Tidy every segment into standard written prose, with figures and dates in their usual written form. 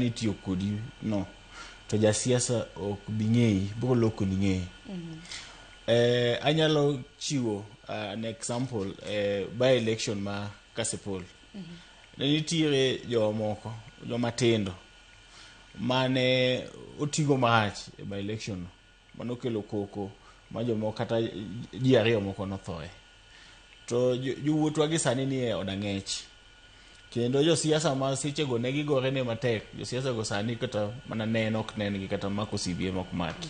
Itiyo kodi no to jasiasa ok bi ng'eyi, biro lokoni ng'eyi. Anyalo chiwo an example by election ma Kasipul. Ne nitiere jomoko joma tindo mane otigo marach e by election no manokelo koko ma jomoko kata ji ariyo moko nothoe. To jowuothwa gi sani nie od ang'ech. Kendo josiasa ma sechego ne gigore ne matek, josiasa go sani kata mana neno ok nen gi kata mako CBM ok maki.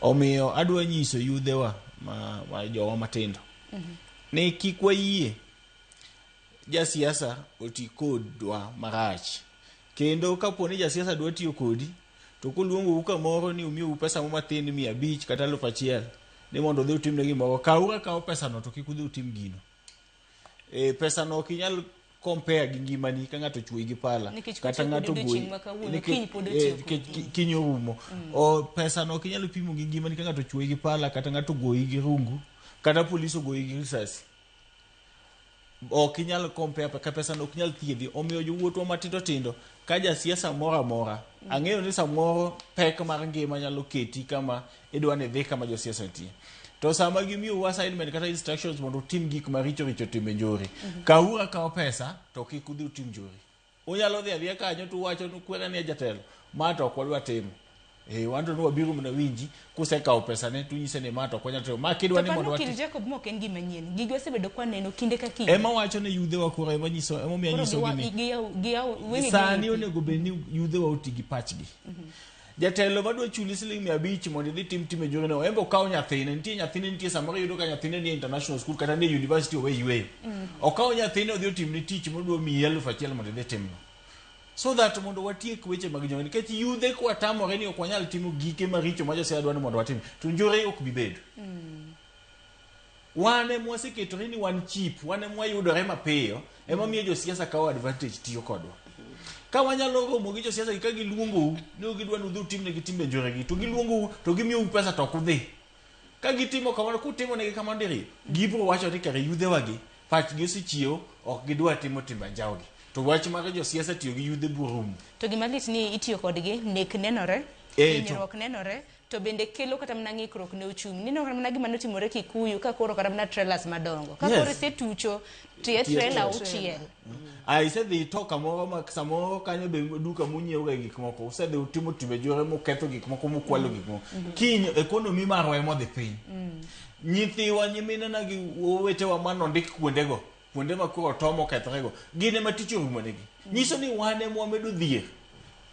Omiyo adwa nyiso yudhewa ma jowa matindo ni kik wayie jasiasa oti kodwa marach. Kendo kapo ni jasiasa dwa tiyo kodi, to koluongou kamoro ni omiyou pesa mo mathin 500 kata 1000 ni mondo udhi utimne gimoro, kawuru akawa pesano to kik udhi utim gino. E, pesa no ok inyal compare gi ngimani ka ng'ato ochwoyi gi pala Nikech kata kotiyo ng'ato kodi ogoyi odiochieng' ma kawuono, nikech- kiny pod eh, otiyo nikech kodi. kiny orumo. O pesa no ok inyal pimo gi ngimani ka ng'ato ochwoyi gi pala kata ng'ato ogoyi gi rungu kata polis ogoyi gi risasi. Ok inyal compare ka pesa no ok nyal thiedhi. Omiyo jowuothwa matindo tindo ka jasiasa moro amora ang'eyo ni samoro pek mar ngima nyalo keti kama idwa ni idhi kama josiasa nitie. To sama gimiyou assignment kata instructions mondo utim gik maricho richo timbe njore. Kawuru akawa pesa to kik udhi utim njore. Unyalo dhi adhiya kanyo to uwacho ni kwera ni jatelo ma to ok wadwa timo. Eh, wan to nwabiro mana winji kusekawo pesa ne tunyise ni ma to ok wanyal timo. Ma kidwa To ni mondo pano watim. Okil Jacob ma ok en gima nyien. Gigi wasebedo kwaneno kinde ka kinde. Ema wacho ni yudhewa koro ema nyiso emomiyo Koro anyisogi ni giyaw wengegi sani pi. onego bed ni yudhewa oti gi pachgi. Jatelo madwa chuli siling 500 mondo idhi tim time njore no, embe okaw nyathine. Nitie nyathine nitie samoro iyudo ka nyathine nie international school kata nie university owe yweyo. Okaw nyathine odhi otimne tich modwa miyi 1000 mondo idhi timno. So that mondo watiek weche mag njore nikech yudhe kwatamore ni ok wanyal timo gike maricho ma josiasa dwa ni mondo watim to njore ok bi bedo. Wan ema waseketore ni wan cheap, wan ema wayudore mapiyo, ema miyo josiasa kawo advantage tiyo kodwa. Ka wanyalo romo gi josiasa gi ka giluongou ni gidwa ni udhi utimnegi timbe njore gi, to giluongou to gimiyou pesa to ok udhi. Ka gitimo kamano, kutimo negi kamano diriyo, gibiro wacho ni kare yudhewa gi, pachgi osechiewo, ok gidwa timo timbe anjawo gi. To wach mar josiasa tiyo gi yudhe biro rumo. To gima lit ni itiyo kodgi, nek nenore, Eh, to- hinyruok nenore, to bende kelo kata mana ng'ikruok ne uchumi. Neno kata mana gima notimore Kikuyu ka koro kata mana trailers madongo. Ka koro isetucho tie Tie trailer trailer. auchiel. Ah, isedhi ito kamoro ma samoro kanyo be duka munyiewo ga gik moko usedhi utimo timbe jore muketho gik moko mukwalo gik moko kiny economy marwa ema odhi piny nyithiwa nyiminena gi owetewa manondik kuondego kuonde ma koro otom okethorego gin ema tich orumonegi nyiso ni wan ema wamedo dhier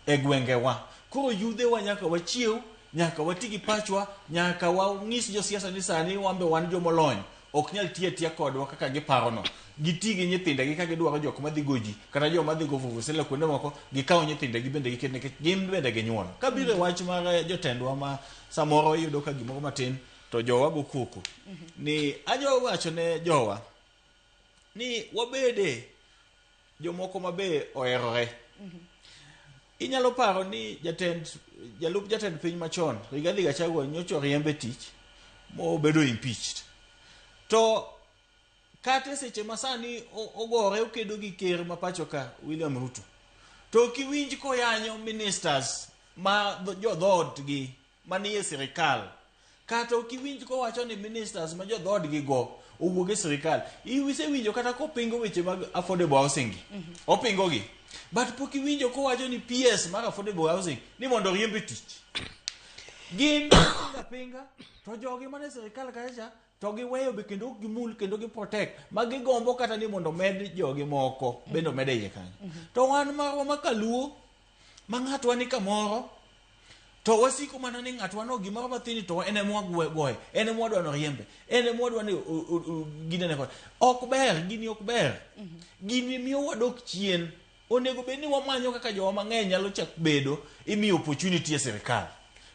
e gwengewa koro yudhewa nyaka wachiew nyaka wati gi pachwa nyaka wanyis josiasa ni sani wan be wan jomolony ok nyal tiyo atiya kodwa kaka giparono giti gi nyithindegi ka gidwaro jok madhi go ji kata joma dhi go vuvuzela kuonde moko gikaw nyithindegi bende giket nikech gin bende ginyuol kabiro e wach mar jotendwa ma samoro iyudo ka gimoro matin to jowa go koko ni anyalo wacho ne jowa ni wabede jomoko ma be oherore. Inyalo paro ni jatend jalup jatend piny machon Rigathi Gachagua nyocha oriemb e tich mobedo impeached. To kata e seche ma sani ogore okedo gi ker ma pacho ka William Ruto to ok iwinj koyanyo ministers ma jo dhoodgi manie sirikal kata ok iwinj kowacho ni ministers ma jo dhoodgi go owuog e sirikal isewinjo kata kopingo weche mag affordable housing gi opingo gi but pok iwinjo kowacho ni PS mar affordable housing ni mondo oriemb e tich gin pinga pinga to jogi mane sirikal kacha cha to giweyo be kendo ok gimul kendo gi protect ma gigombo kata ni mondo omed jogi moko bende omed e iye kanyo to wan marwa ma kaluo ma ng'atwa ni kamoro to wasiko mana ni ng'atwa no gimoro mathini to en ema wagoye en ema wadwa noriembe en ema wadwa ni ginene kode ok ber gini ok ber gini miyo wadok chien onego bed ni wamanyo kaka jowa mang'eny nyalo chak bedo imiyo opportunity e sirikal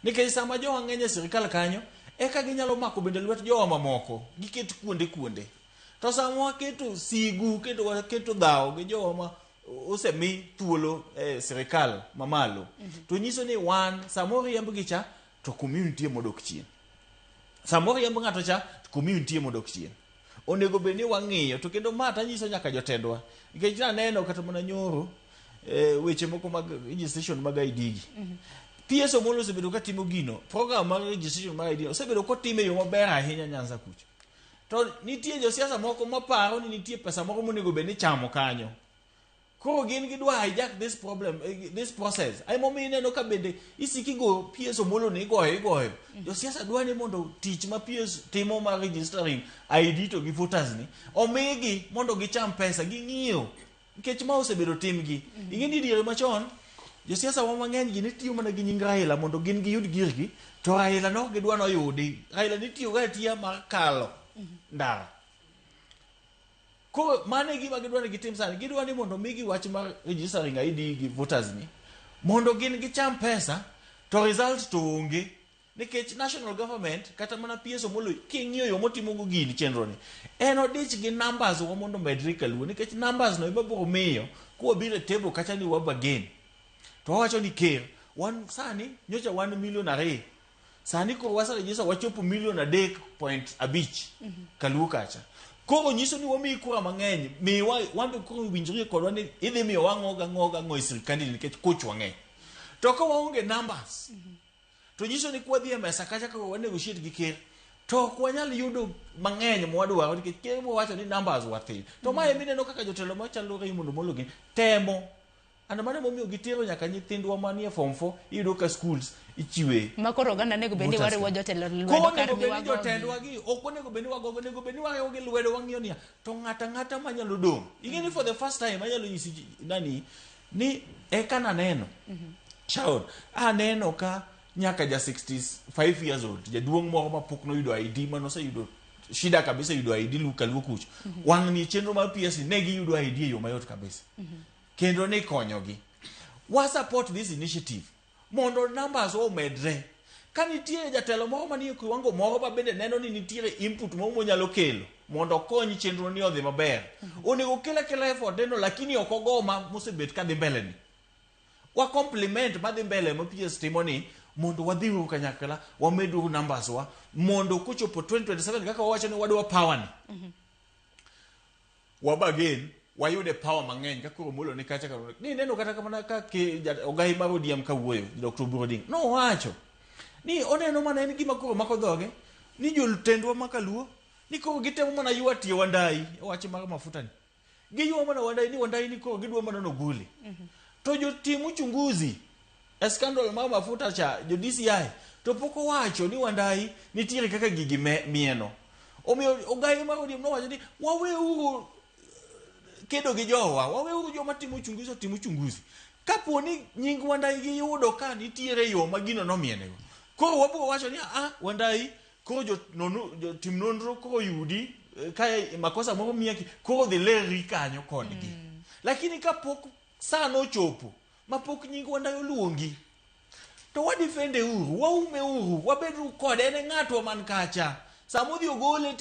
nikech sama jowa ng'eny e sirikal kanyo eka ginyalo mako bende lwet jowa mamoko giket kuonde kuonde to sama waketo sigu kendo waketo dhawo gi jowa ma osemi thuolo e sirikal mamalo to nyiso ni wan sama oriembgi cha to community ema odok chien sama oriemb ng'ato cha to community ema odok chien onego bed ni wang'iyo to kendo ma tanyiso nyaka jotendwa nikech naneno kata mana nyoro Weche moko mag registration mag ID gi. PS Omolo osebedo ka timo gino, program mar registration mar ID osebedo kotime e yo maber ahinya Nyanza kucho. To nitie josiasa moko maparo ni nitie pesa moro monego bed ni ichamo kanyo. Koro gin gidwa hijack this problem, this process. Ai momiyo ineno ka bende isiki go PS Omolo ni igoyo igoyo. Josiasa dwa ni mondo tich ma PS timo mar registering ID to gi voters ni omigi mondo gicham pesa ging'iyo nikech ma osebedo timgi. Ing'e ni diere machon josiasa wa mang'eny gi ne tiyo mana gi nying Raila mondo gin giyud girgi to Raila ne ok gidwa noyudi. Raila ne tiyo ga atiya mar kalo ndara. Koro mano e gima gidwa ni gitim sani. Gidwa ni mondo migi wach mar registering ID gi voters ni mondo gin gicham pesa to result to onge. Nikech national government kata mana PS Omolo king'iyo yo motimo go gini chenro ni en odich gi numbers wa mondo omedre kaluo nikech numbers no ema biro miyo kwabiro e table kacha ni wabargain to wawacho ni ker wan sani nyocha wan milion 2 sani koro waseregister wachopo milion 3.5 kaluo kacha koro nyiso ni wamiyi kura mang'eny miwa wan be koro winjrie kodwa ni idhi miyo wang'o gang'o gang'o e sirikandi nikech kuch wang'eny to ka waonge numbers to nyiso ni kwadhi e mesa kacha ka wanegotiate gi ker to ok wanyal yudo mang'eny mwadwaro nikech ker wawacho ni numbers wathin to mae mineno kaka jotelo machalo Raymond Omolo gi temo and mano emomiyo gitero nyaka nyithindwa manie form 4 iyudo ka schools ichiwe Ma koro oganda onego bed ni voters wariwo card. jotelo lwedo Koro kar onego ni bed ni wagogi. jotendwa gi ok onego bed ni wagogo onego bed ni wariwo gi lwedo wang'iyo niya to ng'ata ng'ata manyalo dong' ing'e ni for the first time anyalo nyisi nani ni eka naneno Sharon aneno ka nyaka ja 65 years old jaduong' moro mapok noyudo ID manoseyudo shida kabisa yudo ID luka luo kucho wang' ni chenro mar PS ne giyudo ID e yo mayot kabisa kendo ne konyogi wa support this initiative mondo numbers omedre ka nitie jatelo moro manie kiwango moro ma bende neno ni nitiere input moro monyalo kelo mondo okony chenro ni odhi maber onego okel akela effort neno lakini ok ogo ma mosebet kadhi mbele ni wa compliment madhi mbele ma PS timo ni mondo wadhi uru kanyakla wamed uru numbers wa mondo kochopo 2027 kaka wawacho ni wadwa power ni wabargain wayude power mang'eny ka koro Omolo ni kacha ka ni neno kata kamana ka ke ogai mar ODM kawuoyo Dr. Oburu Odinga nowacho ni oneno mana en gima koro mako dhoge ni jotendwa ma kaluo ni koro gitemo mana ywa tie Wandayi e wach mar mafuta ni giywa mana Wandayi ni Wandayi ni koro gidwa mana nogole to jotim uchunguzi e scandal mar mafuta cha jo DCI to pok owacho ni Wandayi nitiere kaka gigi mieno omiyo ogai mar ODM nowacho ni waweuru kedo gi jowa waweuru joma timo uchunguzi otim uchunguzi kapo ni nying Wandayi giyudo ka nitiere yo ma gino nomienego koro wabiro wacho ni ah Wandayi koro jotim nonro koro yudi ka makosa moro miaki koro dhi lerri kanyo kodgi lakini kapok sa nochopo mapok nying Wandayi oluongi to wadifende uru waume uru wabed uru kode en e ng'atwa man kacha sama odhi ogole to